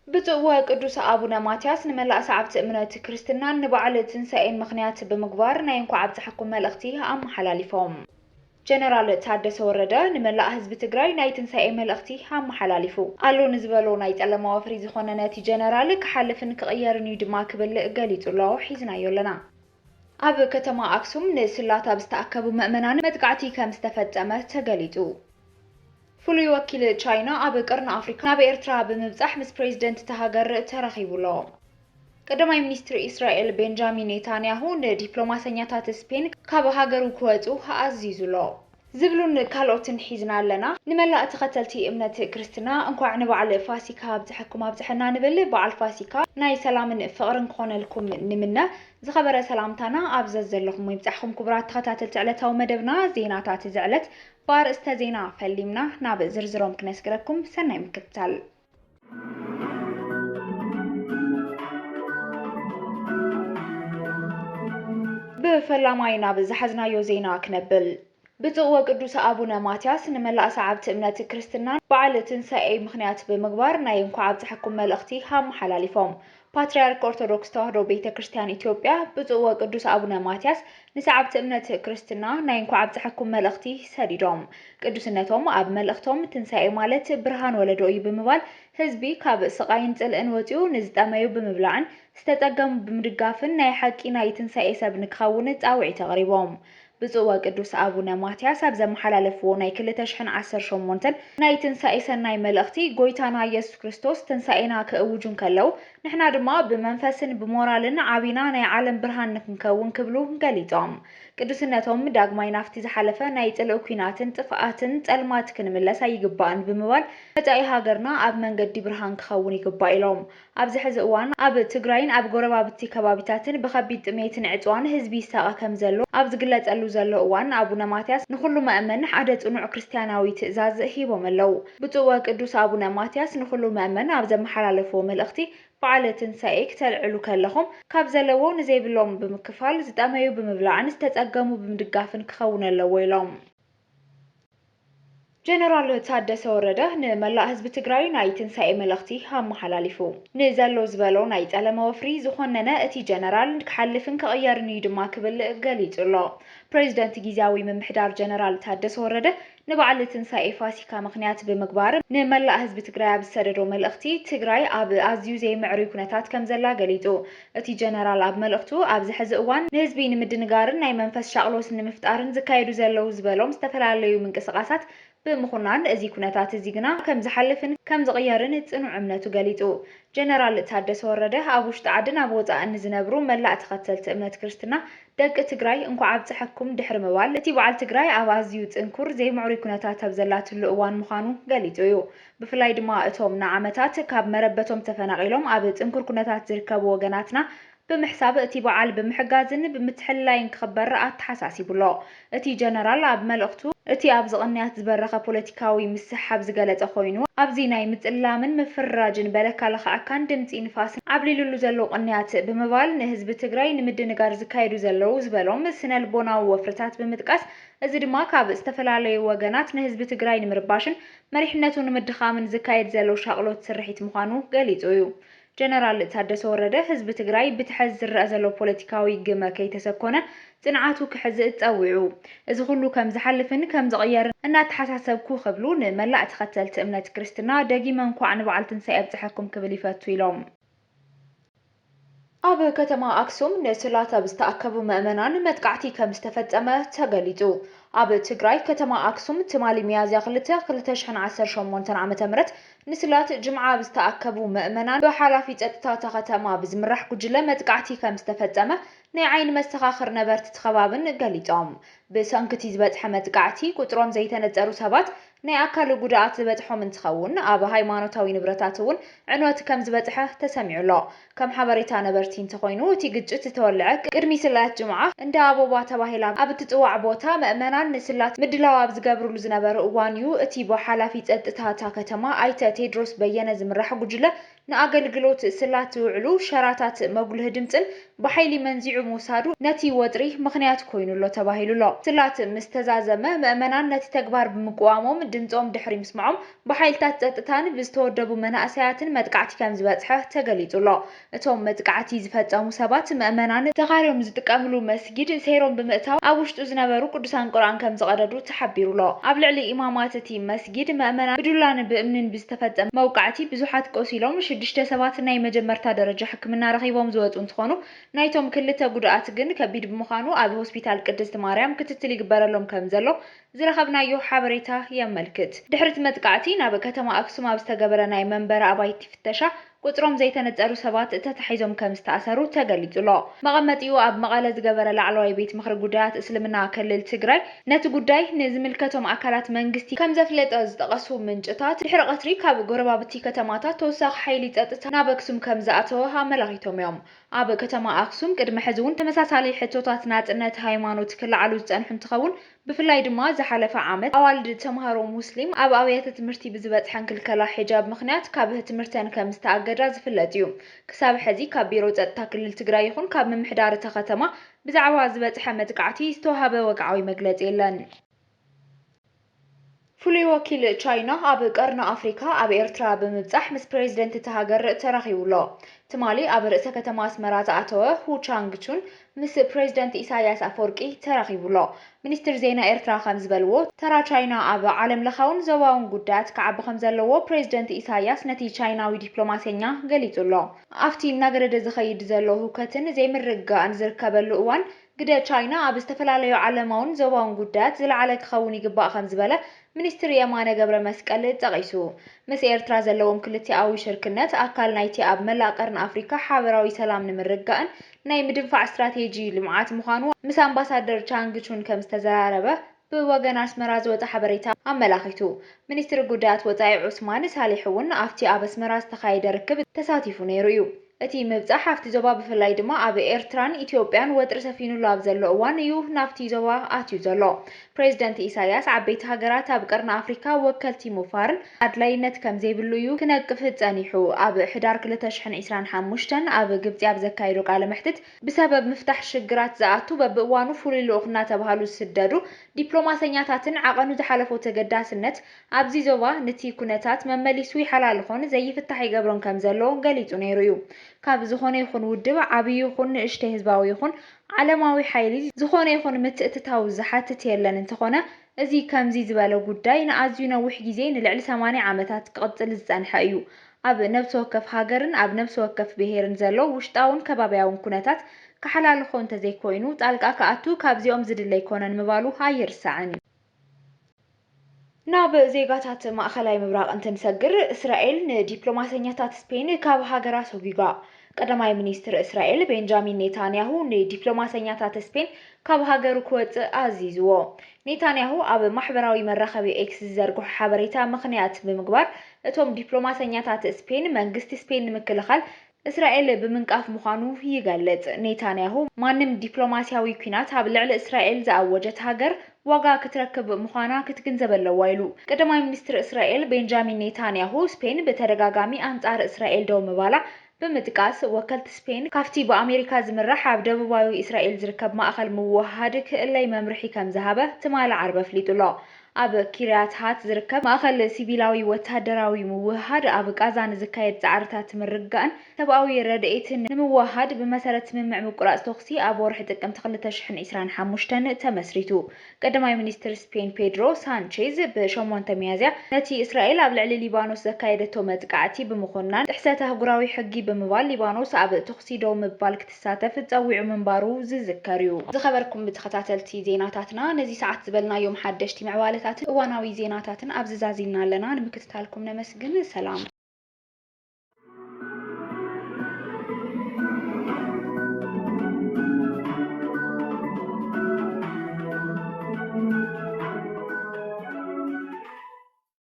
ብፁዕ ወቅዱስ ኣቡነ ማትያስ ንመላእ ሰዓብቲ እምነት ክርስትናን ንበዓል ትንሳኤን ምኽንያት ብምግባር ናይ እንኳዕ ኣብፀሐኩም መልእኽቲ ኣመሓላሊፎም። ጀነራል ታደሰ ወረደ ንመላእ ህዝቢ ትግራይ ናይ ትንሳኤ መልእኽቲ ኣመሓላሊፉ ኣሎ። ንዝበሎ ናይ ጨለማ ወፍሪ ዝኾነ ነቲ ጀነራል ክሓልፍን ክቕየርን እዩ ድማ ክብል ገሊጹ ኣሎ። ሒዝናዮ ኣለና። ኣብ ከተማ ኣክሱም ንስላት ኣብ ዝተኣከቡ ምእመናን መጥቃዕቲ ከም ዝተፈጸመ ተገሊጹ። ፍሉይ ወኪል ቻይና ኣብ ቀርኒ ኣፍሪካ ናብ ኤርትራ ብምብጻሕ ምስ ፕሬዚደንት እታ ሃገር ተራኺቡ ኣሎ። ቀዳማይ ሚኒስትር እስራኤል ቤንጃሚን ኔታንያሁ ንዲፕሎማሰኛታት ስፔን ካብ ሃገሩ ክወጹ ኣዚዙ ኣሎ። ዝብሉን ካልኦትን ሒዝና ኣለና። ንመላእ ተኸተልቲ እምነት ክርስትና እንኳዕ ንበዓል ፋሲካ ኣብፀሐኩም ኣብፀሐና ንብል። በዓል ፋሲካ ናይ ሰላምን ፍቕርን ክኾነልኩም ንምነ። ዝኸበረ ሰላምታና ኣብ ዘዘለኹም ይብጻሕኩም። ክቡራት ተኸታተልቲ ዕለታዊ መደብና ዜናታት እዚ ዕለት ብኣርእስተ ዜና ፈሊምና ናብ ዝርዝሮም ክነስግረኩም። ሰናይ ምክትታል። ብፈላማይ ናብ ዝሓዝናዮ ዜና ክነብል። ብፁዕ ወቅዱስ ኣቡነ ማትያስ ንመላእ ሰዓብቲ እምነት ክርስትናን በዓል ትንሳኤ ምኽንያት ብምግባር ናይ እንኳዕ ኣብፀሐኩም መልእኽቲ ኣመሓላሊፎም። ፓትርያርክ ኦርቶዶክስ ተዋሕዶ ቤተ ክርስቲያን ኢትዮጵያ ብፁዕ ወቅዱስ ኣቡነ ማትያስ ንሰዓብቲ እምነት ክርስትና ናይ እንኳዕ ኣብፀሐኩም መልእኽቲ ሰዲዶም። ቅዱስነቶም ኣብ መልእኽቶም ትንሳኤ ማለት ብርሃን ወለዶ እዩ ብምባል ህዝቢ ካብ ስቓይን ጽልእን ወፂኡ ንዝጠመዩ ብምብላዕን ዝተጸገሙ ብምድጋፍን ናይ ሓቂ ናይ ትንሳኤ ሰብ ንክኸውን ጻውዒት ኣቕሪቦም። ብፁዕ ወቅዱስ ኣቡነ ማትያስ ኣብ ዘመሓላለፍዎ ናይ ክልተ ሽሕን ዓሰርተ ሸሞንተን ናይ ትንሳኤ ሰናይ መልእኽቲ፣ ጎይታና ኢየሱስ ክርስቶስ ትንሳኤና ክእውጁ እንከለዉ፣ ንሕና ድማ ብመንፈስን ብሞራልን ዓቢና ናይ ዓለም ብርሃን ንክንከውን ክብሉ ገሊጾም። ቅዱስነቶም ዳግማይ ናብቲ ዝሓለፈ ናይ ጽልኢ ኲናትን ጥፍኣትን ጸልማት ክንምለስ ኣይግባእን ብምባል፣ መጻኢ ሃገርና ኣብ መንገዲ ብርሃን ክኸውን ይግባእ ኢሎም። ኣብዚ ሕዚ እዋን ኣብ ትግራይን ኣብ ጎረባብቲ ከባቢታትን ብኸቢድ ጥሜትን ዕጽዋን ህዝቢ ይሳቐ ከም ዘሎ ኣብ ዝግለጸሉ ዘሎ እዋን፣ ኣቡነ ማትያስ ንኹሉ መእመን ሓደ ጽኑዕ ክርስትያናዊ ትእዛዝ ሂቦም ኣለዉ። ብፁዕ ወቅዱስ ኣቡነ ማትያስ ንኹሉ መእመን ኣብ ዘመሓላለፍዎ መልእኽቲ፣ በዓለ ትንሳኤ ክተልዕሉ ከለኹም ካብ ዘለዎ ንዘይብሎም ብምክፋል፣ ዝጠመዩ ብምብላዕን ዝተጸገሙ ብምድጋፍን ክኸውን ኣለዎ ኢሎም። ጀነራል ታደሰ ወረደ ንመላእ ህዝቢ ትግራይ ናይ ትንሳኤ መልእኽቲ ኣመሓላሊፉ። ንዘሎ ዝበሎ ናይ ጸለመ ወፍሪ ዝኾነነ እቲ ጀነራል ክሓልፍን ክቕየርን እዩ ድማ ክብል ገሊጹ ኣሎ። ፕሬዚደንት ጊዜያዊ ምምሕዳር ጀነራል ታደሰ ወረደ ንበዓል ትንሳኤ ፋሲካ ምኽንያት ብምግባር ንመላእ ህዝቢ ትግራይ ኣብ ዝሰደዶ መልእኽቲ፣ ትግራይ ኣብ ኣዝዩ ዘይምዕሩይ ኩነታት ከም ዘላ ገሊጹ። እቲ ጀነራል ኣብ መልእኽቱ፣ ኣብዚ ሕዚ እዋን ንህዝቢ ንምድንጋርን ናይ መንፈስ ሻቕሎት ንምፍጣርን ዝካየዱ ዘለዉ ዝበሎም ዝተፈላለዩ ምንቅስቓሳት ብምኹናን፣ እዚ ኩነታት እዚ ግና ከም ዝሓልፍን ከም ዝቕየርን ጽኑዕ እምነቱ ገሊጹ። ጀነራል ታደሰ ወረደ ኣብ ውሽጢ ዓድን ኣብ ወጻእን ንዝነብሩ መላእ ተኸተልቲ እምነት ክርስትና ደቂ ትግራይ እንኳዕ ኣብፀሐኩም ድሕሪ ምባል፣ እቲ በዓል ትግራይ ኣብ ኣዝዩ ጽንኩር ዘይምዕሩይ ኩነታት ኣብ ዘላትሉ እዋን ምዃኑ ገሊጹ እዩ። ብፍላይ ድማ እቶም ንዓመታት ካብ መረበቶም ተፈናቒሎም ኣብ ጽንኩር ኩነታት ዝርከቡ ወገናትና ብምሕሳብ፣ እቲ በዓል ብምሕጋዝን ብምትሕልላይን ክኽበር ኣተሓሳሲቡ ኣሎ። እቲ ጀነራል ኣብ መልእኽቱ፣ እቲ ኣብዚ ቅንያት ዝበረኸ ፖለቲካዊ ምስሕሓብ ዝገለጸ ኮይኑ፣ ኣብዚ ናይ ምጽላምን ምፍርራጅን በለካ ለኽዐካን ድምጺ ንፋስን ዓብሊሉሉ ዘሎ ቅንያት ብምባል፣ ንህዝቢ ትግራይ ንምድንጋር ዝካየዱ ዘለዉ ዝበሎም ስነ ልቦናዊ ወፍርታት ብምጥቃስ፣ እዚ ድማ ካብ ዝተፈላለዩ ወገናት ንህዝቢ ትግራይ ንምርባሽን መሪሕነቱ ንምድኻምን ዝካየድ ዘሎ ሻቕሎት ስርሒት ምዃኑ ገሊጹ እዩ። ጀነራል ታደሰ ወረደ፣ ህዝቢ ትግራይ ብቲ ሐዚ ዝረኣ ዘሎ ፖለቲካዊ ግመ ከይተሰኮነ፣ ጽንዓቱ ክሕዝ ጸዊዑ። እዚ ኩሉ ከም ዝሓልፍን ከም ዝቕየርን እናተሓሳሰብኩ ክብሉ ንመላእ ተኸተልቲ እምነት ክርስትና ደጊመ እንኳዕ ንበዓል ትንሳኤ ኣብፀሐኩም ክብል ይፈቱ ኢሎም። ኣብ ከተማ ኣክሱም ንስላት ኣብ ዝተኣከቡ ምእመናን መጥቃዕቲ ከም ዝተፈጸመ ተገሊጹ። ኣብ ትግራይ ከተማ ኣክሱም ትማሊ ሚያዝያ ክልተ ክልተ ሽሕን ዓሰርተ ሸሞንተን ዓመተ ምህረት ንስላት ጅምዓ ኣብ ዝተኣከቡ ምእመናን ብሓላፊ ጸጥታ እታ ከተማ ብዝምራሕ ጉጅለ መጥቃዕቲ ከም ዝተፈጸመ ናይ ዓይኒ መሰኻኽር ነበርቲ እቲ ከባብን ገሊጾም። ብሰንኪ እቲ ዝበጽሐ መጥቃዕቲ ቁጽሮም ዘይተነጸሩ ሰባት ናይ ኣካል ጉድኣት ዝበጽሖም እንትኸውን፣ ኣብ ሃይማኖታዊ ንብረታት እውን ዕንወት ከም ዝበጽሐ ተሰሚዑ ኣሎ። ከም ሓበሬታ ነበርቲ እንተኾይኑ፣ እቲ ግጭት ዝተወልዐ ቅድሚ ስላት ጅምዓ እንዳ ኣቦባ ተባሂላ ኣብ እትጽዋዕ ቦታ ምእመናን ንስላት ምድላው ኣብ ዝገብርሉ ዝነበሩ እዋን እዩ። እቲ ብሓላፊ ጸጥታ እታ ከተማ ኣይተ ቴድሮስ በየነ ዝምራሕ ጉጅለ ንኣገልግሎት ስላት ዝውዕሉ ሸራታት መጉልህ ድምፅን ብሓይሊ መንዚዑ ምውሳዱ ነቲ ወጥሪ ምኽንያት ኮይኑ ኣሎ ተባሂሉ ኣሎ። ስላት ምስ ተዛዘመ፣ ምእመናን ነቲ ተግባር ብምቅዋሞም ድምፆም ድሕሪ ምስምዖም ብሓይልታት ፀጥታን ብዝተወደቡ መናእሰያትን መጥቃዕቲ ከም ዝበፅሐ ተገሊፁ ኣሎ። እቶም መጥቃዕቲ ዝፈፀሙ ሰባት ምእመናን ተኻርዮም ዝጥቀምሉ መስጊድ ሰይሮም ብምእታው ኣብ ውሽጡ ዝነበሩ ቅዱሳን ቁርኣን ከም ዝቐደዱ ተሓቢሩ ኣሎ። ኣብ ልዕሊ ኢማማት እቲ መስጊድ ምእመናን ብዱላን ብእምንን ብዝተፈፀመ መውቃዕቲ ብዙሓት ቆሲሎም፣ ሽዱሽተ ሰባት ናይ መጀመርታ ደረጃ ሕክምና ረኺቦም ዝወፁ እንትኾኑ፣ ናይቶም ክልተ ጉድኣት ግን ከቢድ ብምዃኑ ኣብ ሆስፒታል ቅድስት ማርያም ክትትል ይግበረሎም ከም ዘሎ ዝረኸብናዮ ሓበሬታ የመልክት። ድሕሪ እቲ መጥቃዕቲ ናብ ከተማ ኣክሱም ኣብ ዝተገበረ ናይ መንበሪ ኣባይቲ ፍተሻ ቁጽሮም ዘይተነጸሩ ሰባት ተታሒዞም ከም ዝተኣሰሩ ተገሊጹ ኣሎ። መቐመጢኡ ኣብ መቐለ ዝገበረ ላዕለዋይ ቤት ምኽሪ ጉዳያት እስልምና ክልል ትግራይ ነቲ ጉዳይ ንዝምልከቶም ኣካላት መንግስቲ ከም ዘፍለጠ ዝጠቐሱ ምንጭታት፣ ድሕሪ ቀትሪ ካብ ጎረባብቲ ከተማታት ተወሳኺ ሓይሊ ጸጥታ ናብ ኣክሱም ከም ዝኣተወ ኣመላኺቶም እዮም። ኣብ ከተማ ኣክሱም ቅድሚ ሕዚ እውን ተመሳሳሊ ሕቶታት ናጽነት ሃይማኖት ክለዓሉ ዝጸንሑ እንትኸውን፣ ብፍላይ ድማ ዝሓለፈ ዓመት ኣዋልድ ተምሃሮ ሙስሊም ኣብ ኣብያተ ትምህርቲ ብዝበጽሐን ክልከላ ሒጃብ ምኽንያት ካብ ትምህርተን ከም ዝተኣገዳ ዝፍለጥ እዩ። ክሳብ ሕዚ ካብ ቢሮ ጸጥታ ክልል ትግራይ ይኹን ካብ ምምሕዳር እታ ከተማ ብዛዕባ ዝበጽሐ መጥቃዕቲ ዝተዋህበ ወግዓዊ መግለጺ የለን። ፍሉይ ወኪል ቻይና ኣብ ቀርኒ ኣፍሪካ ኣብ ኤርትራ ብምብጻሕ ምስ ፕሬዚደንት እታ ሃገር ተራኺቡ ኣሎ። ትማሊ ኣብ ርእሰ ከተማ ኣስመራ ዝኣተወ ሁ ቻንግ ቹን ምስ ፕሬዚደንት ኢሳያስ ኣፈወርቂ ተራኺቡ ኣሎ። ሚኒስትር ዜና ኤርትራ ከም ዝበልዎ፣ ተራ ቻይና ኣብ ዓለም ለኻውን ዞባውን ጉዳያት ክዓቢ ከም ዘለዎ ፕሬዚደንት ኢሳያስ ነቲ ቻይናዊ ዲፕሎማሰኛ ገሊጹ ኣሎ። ኣብቲ እናገደደ ዝኸይድ ዘሎ ህውከትን ዘይምርግጋእን ዝርከበሉ እዋን፣ ግደ ቻይና ኣብ ዝተፈላለዩ ዓለማውን ዞባውን ጉዳያት ዝለዓለ ክኸውን ይግባእ ከም ዝበለ ሚኒስትር የማነ ገብረ መስቀል ጠቒሱ። ምስ ኤርትራ ዘለዎም ክልቲኣዊ ሽርክነት ኣካል ናይቲ ኣብ መላእ ቀርኒ ኣፍሪካ ሓበራዊ ሰላም ንምርግጋእን ናይ ምድንፋዕ ስትራቴጂ ልምዓት ምዃኑ ምስ ኣምባሳደር ቻንግ ቹን ከም ዝተዘራረበ ብወገን ኣስመራ ዝወጸ ሓበሬታ ኣመላኺቱ። ሚኒስትር ጉዳያት ወጻኢ ዑስማን ሳሊሕ እውን ኣብቲ ኣብ ኣስመራ ዝተኻየደ ርክብ ተሳቲፉ ነይሩ እዩ። እቲ ምብጻሕ ኣብቲ ዞባ ብፍላይ ድማ ኣብ ኤርትራን ኢትዮጵያን ወጥሪ ሰፊኑሉ ኣብ ዘሎ እዋን እዩ ናብቲ ዞባ ኣትዩ ዘሎ። ፕሬዚደንት ኢሳያስ ዓበይቲ ሃገራት ኣብ ቀርኒ ኣፍሪካ ወከልቲ ምውፋርን ኣድላይነት ከም ዘይብሉ እዩ ክነቅፍ ጸኒሑ። ኣብ ሕዳር ክልተ ሽሕን ዕስራን ሓሙሽተን ኣብ ግብጺ ኣብ ዘካየዶ ቃለ መሕትት፣ ብሰበብ ምፍታሕ ሽግራት ዝኣቱ በብእዋኑ ፍሉይ ልኡኽ እናተባህሉ ዝስደዱ ዲፕሎማሰኛታትን ዓቐኑ ዝሓለፎ ተገዳስነት ኣብዚ ዞባ ነቲ ኩነታት መመሊሱ ይሓላልኾን ዘይፍታሕ ይገብሮን ከም ዘሎ ገሊጹ ነይሩ እዩ። ካብ ዝኾነ ይኹን ውድብ፣ ዓብዪ ይኹን ንእሽተይ ህዝባዊ ይኹን ዓለማዊ ሓይሊ፣ ዝኾነ ይኹን ምትእትታው ዝሓትት የለን። እንተኾነ፣ እዚ ከምዚ ዝበለ ጉዳይ ንኣዝዩ ነዊሕ ግዜ፣ ንልዕሊ ሰማንያ ዓመታት ክቕጽል ዝጸንሐ እዩ። ኣብ ነብሲ ወከፍ ሃገርን ኣብ ነብሲ ወከፍ ብሄርን ዘሎ ውሽጣውን ከባብያውን ኩነታት ክሓላልኾ እንተዘይኮይኑ፣ ጣልቃ ክኣቱ ካብዚኦም ዝድለ ኣይኮነን ምባሉ ኣይርሳዕን። ናብ ዜጋታት ማእኸላይ ምብራቕ እንትንሰግር፣ እስራኤል ንዲፕሎማሰኛታት ስፔን ካብ ሃገራ ሰጒጓ። ቀዳማይ ሚኒስትር እስራኤል ቤንጃሚን ኔታንያሁ ንዲፕሎማሰኛታት ስፔን ካብ ሃገሩ ክወጽእ ኣዚዝዎ። ኔታንያሁ ኣብ ማሕበራዊ መራኸቢ ኤክስ ዝዘርግሖ ሓበሬታ ምኽንያት ብምግባር፣ እቶም ዲፕሎማሰኛታት ስፔን መንግስቲ ስፔን ንምክልኻል እስራኤል ብምንቃፍ ምዃኑ ይገልጽ። ኔታንያሁ፣ ማንም ዲፕሎማስያዊ ኲናት ኣብ ልዕሊ እስራኤል ዝኣወጀት ሃገር ዋጋ ክትረክብ ምዃና ክትግንዘብ ኣለዋ ኢሉ። ቀዳማይ ሚኒስትር እስራኤል ቤንጃሚን ኔታንያሁ፣ ስፔን ብተደጋጋሚ ኣንጻር እስራኤል ደው ምባላ ብምጥቃስ፣ ወከልቲ ስፔን ካብቲ ብኣሜሪካ ዝምራሕ ኣብ ደቡባዊ እስራኤል ዝርከብ ማእኸል ምውህሃድ ክእለይ መምርሒ ከም ዝሃበ ትማሊ ዓርቢ ኣፍሊጡ ኣሎ። ኣብ ኪርያት ሃት ዝርከብ ማእኸል ሲቪላዊ ወተሃደራዊ ምውህሃድ፣ ኣብ ቃዛ ንዝካየድ ጻዕርታት ምርግጋእን ሰብኣዊ ረድኤትን ንምውህሃድ ብመሰረት ስምምዕ ምቁራጽ ተኹሲ ኣብ ወርሒ ጥቅምቲ ክልተ ሽሕን ዕስራን ሓሙሽተን ተመስሪቱ። ቀዳማይ ሚኒስትር ስፔን ፔድሮ ሳንቼዝ ብሸሞንተ ሚያዝያ ነቲ እስራኤል ኣብ ልዕሊ ሊባኖስ ዘካየደቶ መጥቃዕቲ ብምኹናን ጥሕሰት ኣህጉራዊ ሕጊ ብምባል ሊባኖስ ኣብ ተኹሲ ደው ምባል ክትሳተፍ ጸዊዑ ምንባሩ ዝዝከር እዩ። ዝኸበርኩም ተኸታተልቲ ዜናታትና፣ ነዚ ሰዓት ዝበልናዮም ሓደሽቲ ምዕባለታትን እዋናዊ ዜናታትን ኣብዚ ዛዚምና ኣለና። ንምክትታልኩም ነመስግን። ሰላም።